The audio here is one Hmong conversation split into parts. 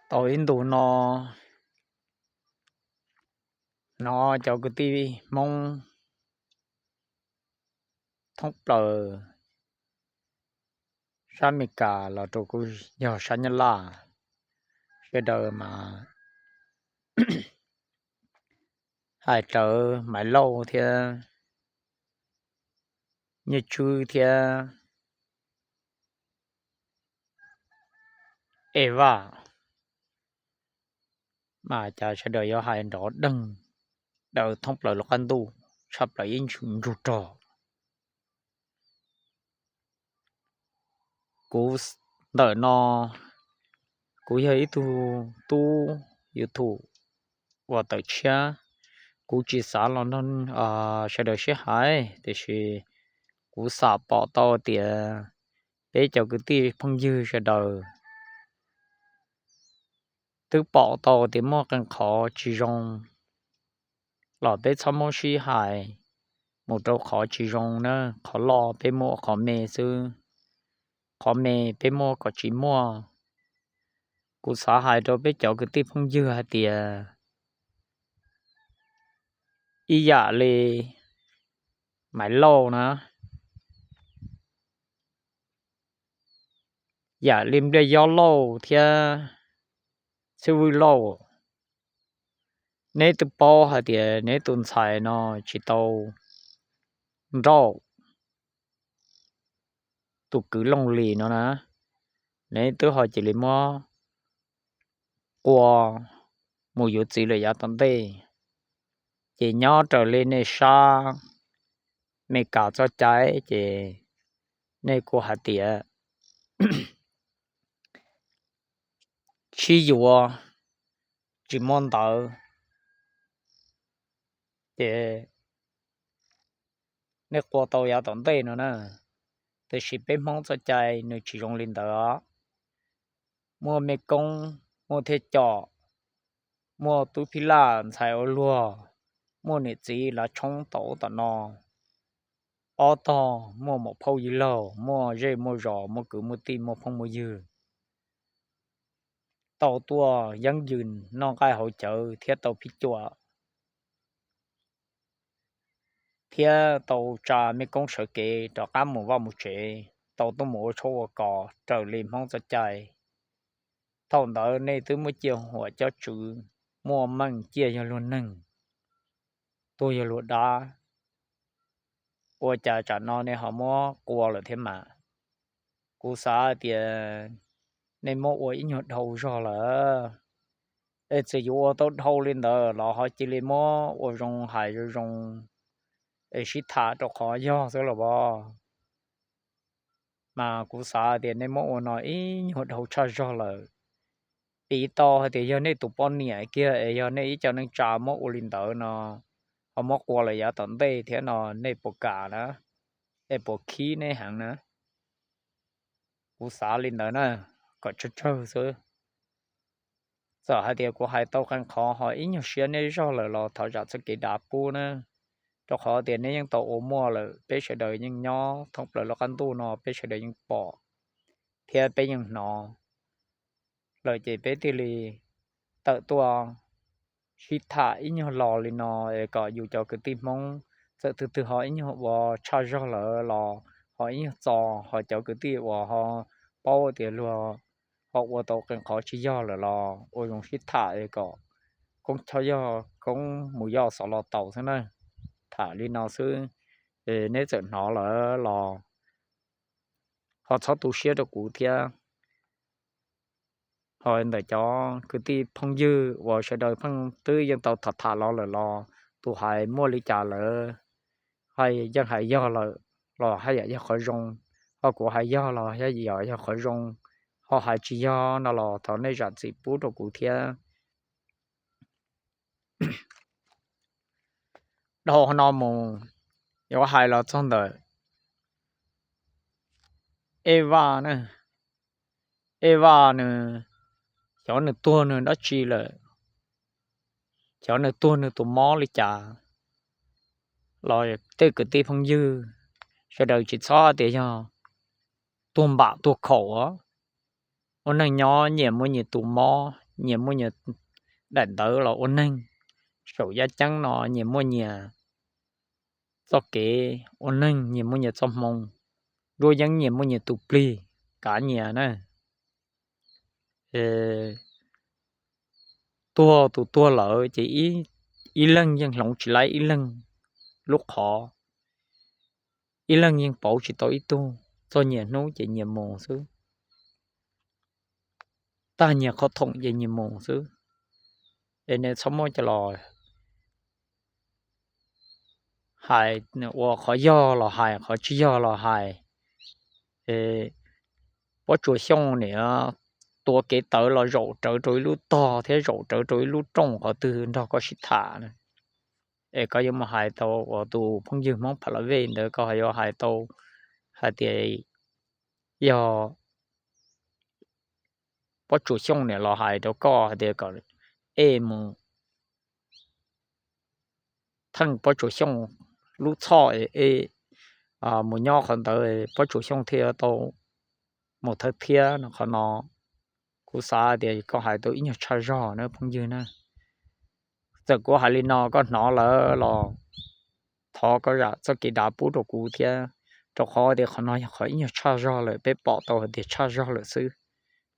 Tau ib ntus no, hnov cov kwv tij Hmoob thoob plaws sab Amelikas los rau kuj yog sab Nyab Laj, sawv daws mas hais rawv Maiv Lauj thiab Nyiaj Tswb thiab Ej Vaj, mas cas sawv daws yuav hais nrov deeg daws thoob plaws lub qab ntuj tshaj plaws ib ntsws ntsug rog. Kuv ntawm no, kuv yog ib tug tub YouTube uas tawm tshiab, kuv tsis xav los nrog sawv daws sib hais, tiam sis kuv xam pom tau tias peb cov kwv tij phooj ywg sawv daws twb pom tau tias muaj qee qhov tsis zoo los peb txhob muab sib hais mus rau qhov tsis zoo na. Qhov loj peb muaj ua qhov me xwb, qhov me peb muaj kom tsis muaj. Kuv xav hais rau peb cov kwv tij phooj ywg hais tias ib yam li Maiv Lauj na, yam li Npliaj Yob Lauj thiab Xib Vwj Lauj, neb twb paub hais tias neb tus ntxhais no tsis tau nrauj tus kwv Looj Lis no na, neb twb ho cia li muab qua mus yuav txiv lawm yav tom ntej, ces nyob raws li nej sab Meskas txoj cai ces nej kuj hais tias sib yuav tsis muaj ntawv, ces nej qua tau yav tom ntej no na. Tiam sis peb Hmoob txoj cai nws tsis zoo li ntawd os. Muaj mej koob muaj thiaj com, muaj tub phij laj ntxhais ua luag, muaj niam txiv lav tshoob tom ub tom no, ob tog muaj maum phauj yij laug, muaj zej muaj zos, muaj kwv muaj tij, muaj phooj muaj ywg, tau tuaj yeeb yws noj nqaij haus cawv thiab tau phij cuam, thiab tau tsa mej koob sawv kev rov qab mus vaj mus tsev, tau tuaj mus ua tshoob ua kos raws li Hmoob txoj cai. Thaum ntawd nej twb muab ciaj huam cob tswv, muaj meej ciaj yog luag neeg, tuag yog luag dab, ua cas tsam no nej ho muab qua lawm thiab mas? Kuv xav tias nej muab ua ib nyuag dhau zog lawm, es txawm yuav ua tau dhau li ntawd los ho cia li muab ua zoo hais zoo zoo es sib tham rau qhov yog xwb los as. Mas kuv xav tias nej muab ua no ib nyuag dhau tshaj zog lawm. Piv tau hais tias yog nej tus poj niam kiag es yog nej ib co neej tsa muab ua li ntawd no, ho muab qua lawm yav tom ntej thiab no, nej puas kam na? Es puas khib nej heev na? Kuv xav li ntawd na, kom tsawg tsawg xwb. Txawm hais tias kuv hais tau qee qhov ho ib nyuag siab nej zog lawm los thov zam txoj kev dav pub na, rau qhov tias nej yeej tau ua muaj lawm, peb sawv daws yeej nyob thoob plaws lub qab ntuj no peb sawv daws yeej pom thiab peb yeej hnov lawm ces peb thiaj li tawm tuaj sib tham ib nyuag lo li no es kom yus cov kwv tij Hmoob txawm twg twg ho ib nyuag ua tshaj zog lawm los ho ib nyuag txo, ho cov kwv tij uas ho paub tias luag ho ua tau qee qhov tsis yog lawm los ua zoo sib tham es kom koob choj yog koob mus yoj xov los taus xwb na. Tham li no xwb, neb txawm hnov lawm los ho txhob tu siab rau kuv thiab. Ho ntawm cov kwv tij phooj ywg uas sawv daws pheej twb yeej tau tham tham los lawm los tus hais muaj li cas lawm, hais yeej hais yog lawm los haj yam yog qhov zoo, ho kuv hais yog los haj yam yog qhov zoo, ho hais tsis yog no los thov nej zam txim pub rau kuv thiab. Dhau no mus yuav hais los txog ntawm Ej Vaj na. Ej Vaj nws, xyov nws tuag nws dab tsi lawm, xyov nws tuag nws tus mob li cas los tej kwv tij phooj ywg sawv daws tsis txhob tias yog tuag npam tuag khaum. Ua neeg nyob nyias muaj nyias tus mob, nyias muaj nyias daim ntawv los ua neeg, saum yaj ceeb no nyias muaj nyias txoj kev ua neeg, nyias muaj nyias txoj hmoo, nruab yeeb nyias muaj nyias tus plig kav nyias na. Tuag tus tuag lawm ces ib leeg yeej hloov tsis laib ib leeg lub qhov, ib leeg yeej pauv tsis tau ib tug, txog nyias hnub ces nyias mus xwb, tag nyias qhov thoom ces nyias mus xwb. Es nej txhob muab cov los hais, ua qhov yog los hais, qhov tsis yog los hais. Pob tsuas xyooj nim tuav kev tawv los zaum rawv rau ib lub tog thiab zaum rawv rau ib lub rooj qhov twg nrog koj sib tham. Es koj yuav mus hais tau uas tus phooj ywg Hmoob Pha La Vej ntawd, koj yuav hais tau hais tias yog pob tsuas xyooj nim los hais rau koj hais tias kom ej mus theej pob tsuas xyooj lub txhoj, mus nyob qhov ntawd pob tsuas xyooj thiaj tau mus thawj thiab no. Qhov no kuv xav tias koj hais tau ib nyuag tshaj zog na phooj ywg na. Txawm kuv hais li no koj hnov lawm los thov koj zam txoj kev dav pub rau kuv thiab, rau qhov tias qhov no yog qhov ib nyuag tshaj zog lawm, peb pom tau hais tias tshaj zog lawm xwb.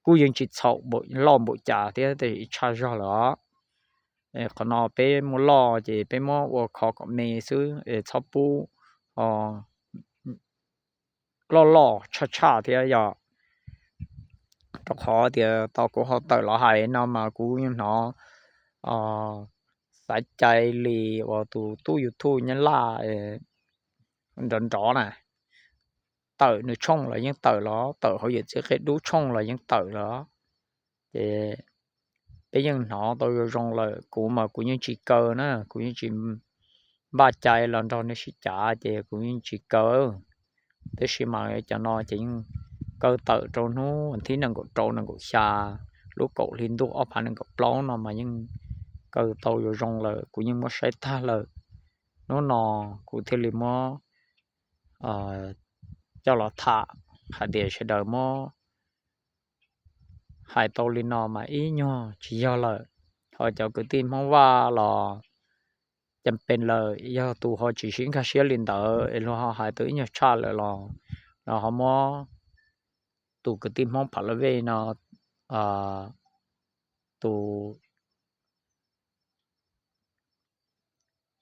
Kuj yeej tsis txhaum loj npaum cas thiab, tab sis tshaj zog lawm os. Qhov no peb muab loj ces peb muab ua kho kom me xwb es txhob pub loj loj tshaj tshaj thiab yog. Rau qhov tias tau kuv ho tawm los hais no mas kuv yeej hnov xav cai li uas tus tub YouTube Nyab Laj nrov nrov na, tawm nws tshooj los yeej tawm los, tawm hauv yawm txiv qe dub tshooj los yeej tawm los. Ces peb yeej hnov tau zoo zoo lawm, kuv mas kuv yeej tsis kaw na, kuv yeej tsis npaj cai los nrog nws sib cav ces kuv yeej tsis kaw. Tab sis mas cov no ces yeej kaw tawm rau hnub thib nees nkaum rau nees nkaum xya lub kaum hli ntuj ob phav nees nkaum plaub no mas yeej kaw tau zoo zoo lawm, kuv yeej muab saib tag lawm. Hnub no kuv thiaj li muab coj los tham hais tias sawv daws muab hais tau li no mas ib nyuag tsis yog lawm. Ho cov kwv tij Hmoob Vaj los cas pes lawm, yog tus ho tsis sib nkag siab li ntawd es luag ho hais tau ib nyuag tshaj lawm los, los ho muab tus kwv tij Hmoob Pha La Vej no tus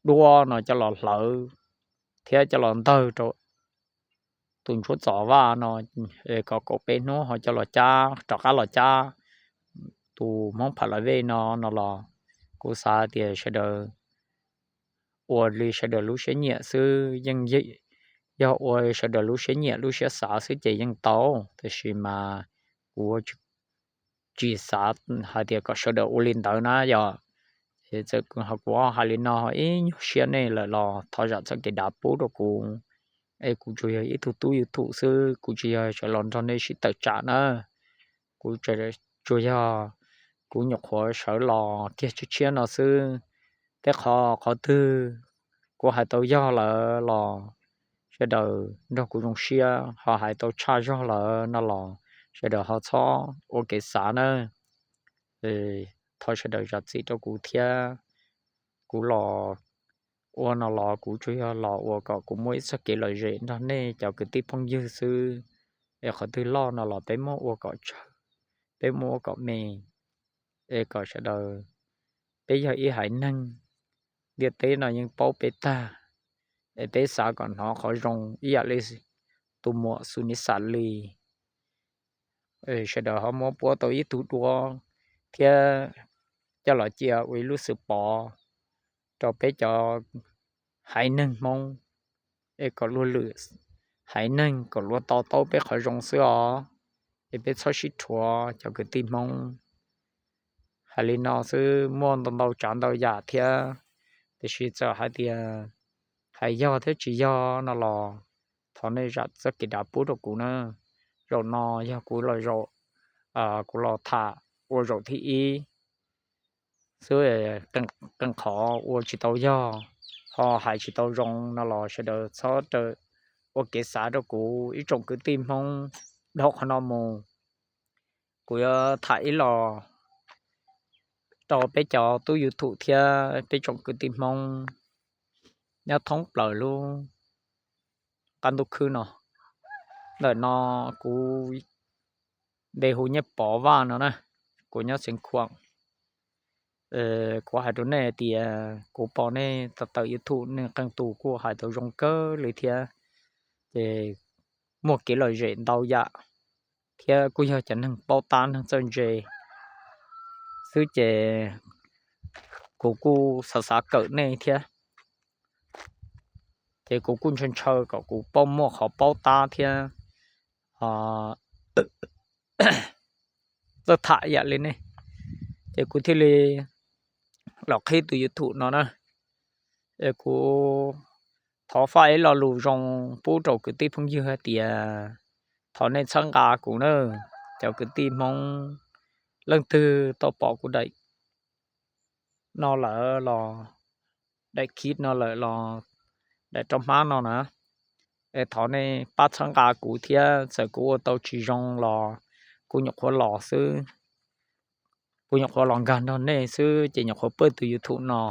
duab no coj los hlawv thiab coj los ntawg rau tus Ntsuab Txos Vaj no kom kaum peb hnub ho coj los cab, rov qab los cab tus Hmoob Pha La Vej no no los kuv xav tias sawv daws ua li sawv daws lub siab nyiam xwb, yeej yog ua sawv daws lub siab nyiam lub siab xav xwb ces yeej tau, tab sis mas kuv tsis xav hais tias kom sawv daws ua li ntawd na yog. Txawm kuv hais li no ib nyuag siab nej lawm los thov zam txoj kev dav pub rau kuv, es kuv tsuas yog ib tug tub YouTube xwb, kuv tsis yog sawv los nrog nej sib tawm tsam na. Kuv tsuas yog kuv nyuam qhuav sawv los kiag tshiab tshiab no xwb. Tej qhov qhov twg kuv hais tau yog lawm los sawv daws nrog kuv zoo siab, ho hais tau tshaj zog lawm no los sawv daws ho txhob ua kev xav nawb. Thov sawv daws zam txim rau kuv thiab. Kuv los ua no los kuv tsuas yog los ua kom kuv muaj ib txoj kev lom zem nrog nej cov kwv tij phooj ywg xwb. Es qhov twg loj no los peb muab ua kom tsawg, peb muab ua kom me, es kom sawv daws, peb yog ib haiv neeg, ntiaj teb no yeej paub peb tag, es peb xav kom hnov qhov zoo ib yam li tus muam Xus Nis Xas Lis. Sawv daws ho muab puab tau ib tug duab thiab coj los cia ua ib lub xwm pov rau peb cov haiv neeg Hmoob, es kom luag lwm haiv neeg kom luag to taub peb qhov zoo xwb os, es peb txhob sib rhuav cov kwv tij Hmoob. Hais li no xwb, muaj ntau ntau tsav ntau yam thiab, tiam sis txawm hais tias hais yog thiab tsis yog no los thov nej zam txoj kev dav pub rau kuv na. Zaum no yog kuv los, kuv los tham ua zaum thib ib xwb, qee qhov ua tsis tau yog, ho hais tsis tau zoo no los sawv daws txhob ua kev xav rau kuv ib tsoom kwv tij Hmoob. Dhau qhov no mus kuv yuav tham ib los rau peb cov tub YouTube thiab peb tsoom kwv tij Hmoob nyob thoob plaws lub qab ntuj khwb no. Ntawm no kuv npe hu Nyiaj Pov Vaj no na, kuv nyob Xeev Khuam. Kuv hais rau nej tias kuv pom nej tawm YouTube, nej qee tus kuj hais tau zoo kawg li thiab, ces muaj kev lom zem ntau yam, thiab kuj yog cov neeg paub tab neeg txawj ntse xwb ces kuv kuj xav xav kawm nej thiab. Ces kuv kuj ntshaw ntshaw kom kuv paub, muaj qhov paub tab thiab txawj tham yam li nej, ces kuv thiaj li los qhib tus YouTube no na. Es kuv thov faj ib lo lus zoo pub rau kwv tij phooj ywg hais tias thov nej txhawb nqa kuv na, cov kwv tij Hmoob leej twg tau pom kuv daim no lawm los, daim khib no lawm los, daim rau hmab no na, es thov nej pab txhawb nqa kuv thiab, txawm kuv ua tau tsis zoo los kuv nyuam qhuav los xwb, kuv nyuam qhuav los nkag nrog nej xwb ces nyuam qhuav pab tus YouTube no,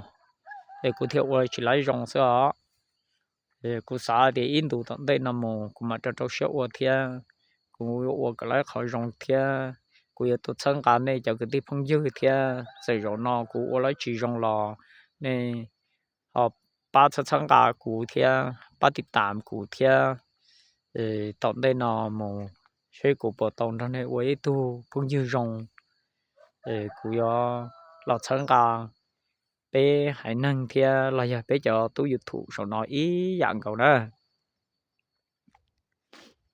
es kuv thiaj ua tsis laib zoo xwb os. Kuv xav tias ib ntus tom ntej no mus kuv mam rau rau siab ua thiab, kuv yuav ua kom laib qhov zoo thiab, kuv yuav tau txhawb nqa nej cov kwv tij phooj ywg thiab. Txawm zaum no kuv ua laib tsis zoo los nej ho pab txhawb txhawb nqa kuv thiab pab tiv tam kuv thiab. Tom ntej no mus seb kuv puas tau nrog nej ua ib tug phooj ywg zoo, kuv yuav los txhawb nqa peb haiv neeg thiab los yog peb cov tub YouTube saum no ib yam nkaus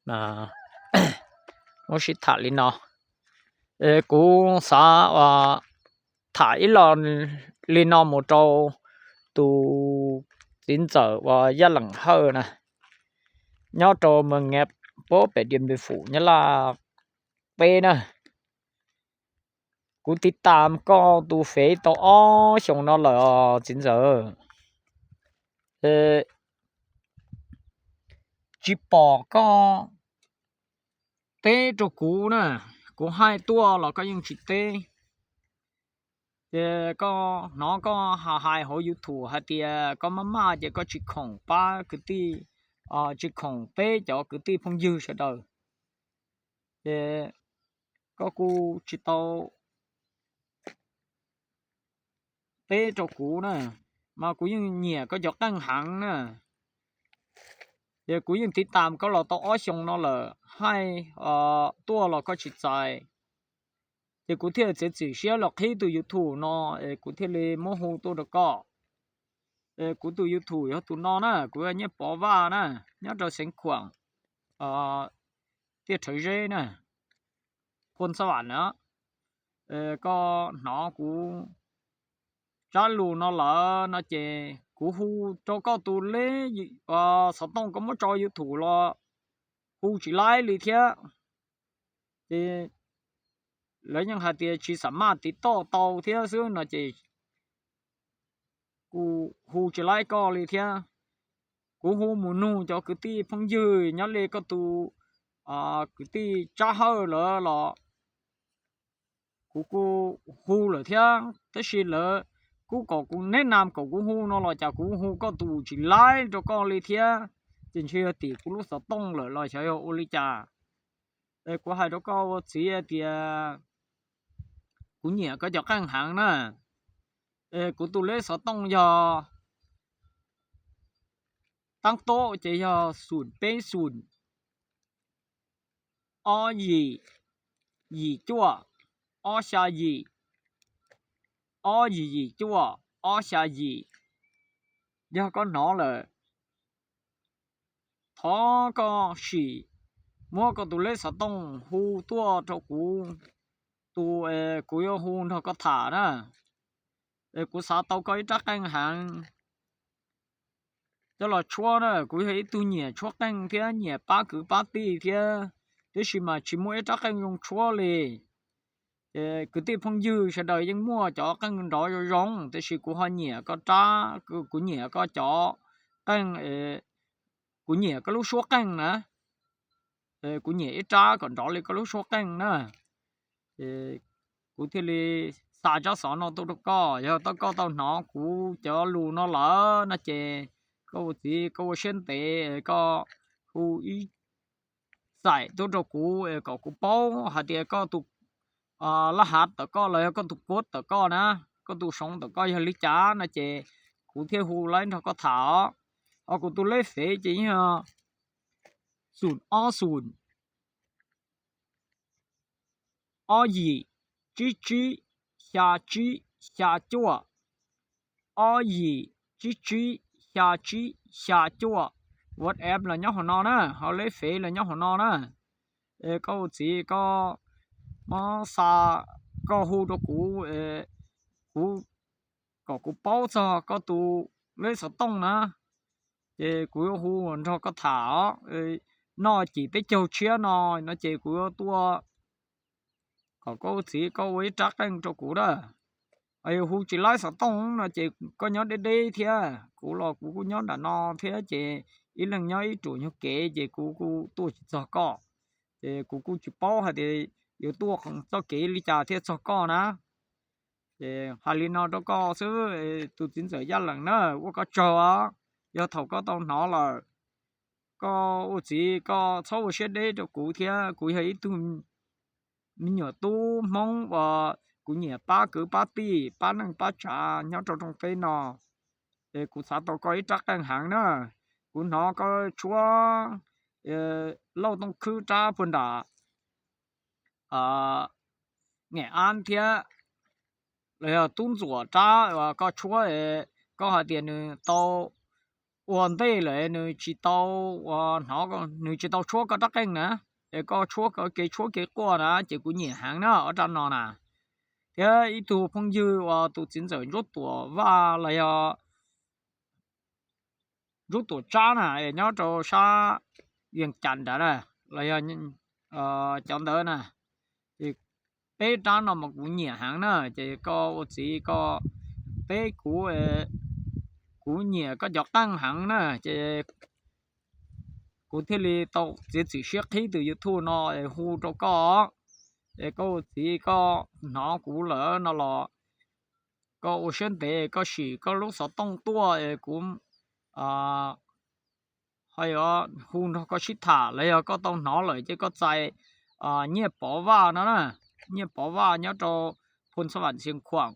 na. Muab sib tham li no, kuv xav tham ib lo li no mus rau tus txiv ntxawm uas Yaj Leem Hawj na, nyob rau Mường Nhé, puab pem Điện Biên Phủ, Nyab Laj peb na. Kuv tiv tam koj tus fev tau ob xyoos no lawm os txiv ntxawm. Tsis pom koj teb rau kuv na, kuv hais tuaj los koj yeej tsis teb. Ces koj hnov koj hais hauv YouTube hais tias koj maj maj ces koj tsis khoom pab kwv tij, tsis khoom peb cov kwv tij phooj ywg sawv daws. Ces koj kuj tsis tau teb rau kuv na, mas kuv yeej nyiam koj cov qeej heev na. Ces kuv yeej tiv tam koj los tau ob xyoos no lawm, hais tuaj los koj tsis txais. Ces kuv thiaj txiav txim siab los qhib tus YouTube no, es kuv thiaj li muab hu tuaj rau koj. Kuv tus YouTube yog tus no na, kuv yog Nyiaj Pov Vaj na, nyob rau Xeev Khuam, Tiaj Rhawv Zeb na, Phoos Xab Vam na. Koj hnov kuv tsab lus no lawm no ces kuv hu rau koj tus leb xov tooj koj muab tso YouTube los hu tsis laib li thiab. Ces lawv yeej hais tias tsis xam maj tiv toj tau thiab xwb no ces kuv hu tsis laib koj li thiab. Kuv hu mus nug cov kwv tij phooj ywg nyob li koj tus kwv tij Tsab Hawj lawm los kuv kuj hu lawm thiab, tab sis lawv kuj kom kuv neb nas kom kuv hu no los cas kuv hu koj tus tsis laib rau koj li thiab. Ces ntshe yog tim kuv lub xov tooj lawm los xyov yog ua li cas. Es kuv hais rau koj ua txiv hais tias kuv nyiam koj cov qeej heev na. Es kuv tus leb xov tooj yog, tab tob ces yog xum peb xum, ob yim, yim cuaj, ob xya yim, ob yim yim cuaj, ob xya yim. Yog koj hnov lawm, thov koj sim muab koj tus leb xov tooj hu tuaj rau kuv, tus, kuv yuav hu nrog koj tham na. Kuv xav tau koj ib rab qeej heev coj los tshuab na, kuv yog ib tug nyiam tshuab qeej thiab nyiam pab kwv pab tij thiab, tab sis mas tsis muaj ib rab qeej zoo tshuab li. Kwv tij phooj ywg sawv daws yeej muaj cov qeej nrov zoo zoo, tab sis kuv ho nyiam koj rab, kuv nyiam koj cov qeej, kuv nyiam koj lub suab qeej na. Kuv nyiam ib rab kom nrov li koj lub suab qeej na. Kuv thiaj li xa tsab xov no tuaj rau koj. Yog koj tau hnov kuv cov lus no lawm no ces koj ua txiv koj ua siab ntev koj hu ib xais tuaj rau kuv kom kuv paub hais tias koj tus laj hav tawm koj los yog koj tus kuab tawm koj na, koj tus soov tawm koj yog li cas no ces kuv thiaj hu los nrog koj tham os. Ho kuv tus lej fev ces yog xoom ob xoom, ob yim, tsib tsib, xya tsib, xya cuaj, ob yim, tsib tsib, xya tsib, xya cuaj. WhatsApp los nyob hauv no na, ho lej fev los nyob hauv no na. Koj ua txiv koj muab xa, koj hu rau kuv, kuv, kom kuv paub txog koj tus lej xov tooj na, ces kuv yuav hu nrog koj tham os. Noj cim peb caug tshiab no, no ces kuv yuav tuaj kom koj ua txiv koj ua ib rab qeej rau kuv da. Yog hu tsis laib xov tooj no ces koj nyob deb deb thiab, kuv los kuv kuj nyob nram no thiab ces ib leeg nyob ib ruam nyuag kev ces kuv kuj tuaj tsis txog koj. Ces kuv kuj tsis paub hais tias yuav tuaj txoj kev li cas thiaj txog koj na. Ces hais li no rau koj xwb, tus txiv ntxawm Yaj Lees na, ua koj tsaug os. Yog thaum koj tau hnov lawm, koj ua txiv koj txhob ua siab deb rau kuv thiab, kuv yog ib tug me nyuam tub Hmoob uas kuv nyiam pab kwv pab tij pab neej pab tsav nyob rau rooj teb no. Es kuv xav tau koj ib rab qeej heev na. Kuv hnov koj tshuab Lauj Tooj Khwb rab puag nram Ngam Ab thiab los yog Tub Ntxuam rab uas koj tshuab, koj hais tias nws tau ua ntej lawm nws tsis tau, uas hnov nws tsis tau tshuab koj rab qeej na, es koj tshuab kev tshuab kev quaj na ces kuv nyiam heev na ob rab no na. Thiab ib tug phooj ywg uas tus txiv ntxawm Ntsuab Tuam Vaj los yog Ntsuab Tuam Tsab na, nyob rau sab Yees Cas nrad na, los yog cov ntawd na, ces peb rab no mas kuv nyiam heev na, ces koj ua txiv koj teb kuv, kuv nyiam koj cov qeej heev na, ces kuv thiaj li tau txiav txim siab qhib tus YouTube no es hu rau koj. Es koj ua txiv koj hnov kuv lawm no los koj ua siab ntev koj sim koj lub xov tooj tuaj es kuv ho yuav hu nrog koj sib tham, los yog koj tau hnov lawm ces koj txais Nyiaj Pov Vaj no na, Nyiaj Pov Vaj nyob rau Phu Xas Vam Xeev Khuam,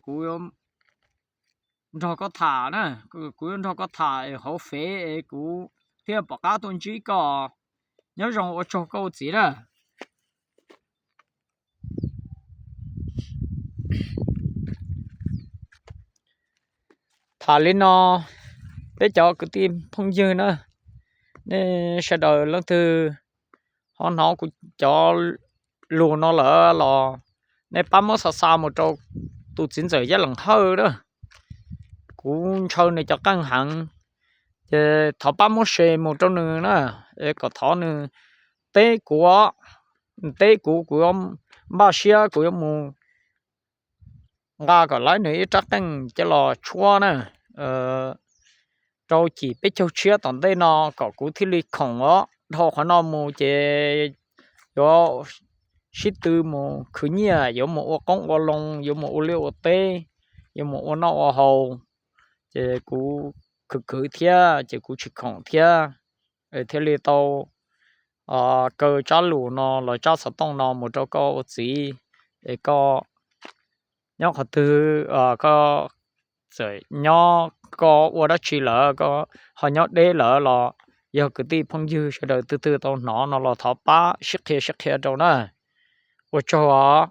kuv nrog koj tham na, kuv yuav nrog koj tham hauv fev es kuv thiaj pom qab tuaj ntsib koj. Nyob zoo, ua tsaug koj ua txiv na. Tham li no, peb cov kwv tij phooj ywg na, nej sawv daws leej twg ho hnov kuv cov lus no lawm los nej pab muab xa xa mus rau tus txiv ntxawm Yaj Lees Hawj na. Kuv ntshaw nws cov qeej heev, ces thov pab muab share mus rau nws na, es kom thov nws teb kuv, teb kuv, kuv yuav npaj siab kuv yuav mus nqa kom laib nws ib rab qeej coj los tshuab na, rau cim peb caug tshiab tom ntej no kom kuv thiaj li khoom os. Dhau qhov no mus ces yuav sib tw mus khwv nyiaj, yuav mus ua qoob ua loo, yuav mus ua liaj ua teb, yuav mus ua noj ua haus, ces kuv khwv khwv thiab ces kuv tsis khoom thiab, thiaj li tau kaw tsab lus no los tsab xov tooj no mus rau koj ua txiv, es koj nyob qhov twg, koj txawm nyob, koj ua dab tsi lawm, koj ho nyob deb lawm los yog kwv tij phooj ywg sawv daws twg twg tau hnov no los thov pab sib qhia sib qhia rau na. Ua tsaug os.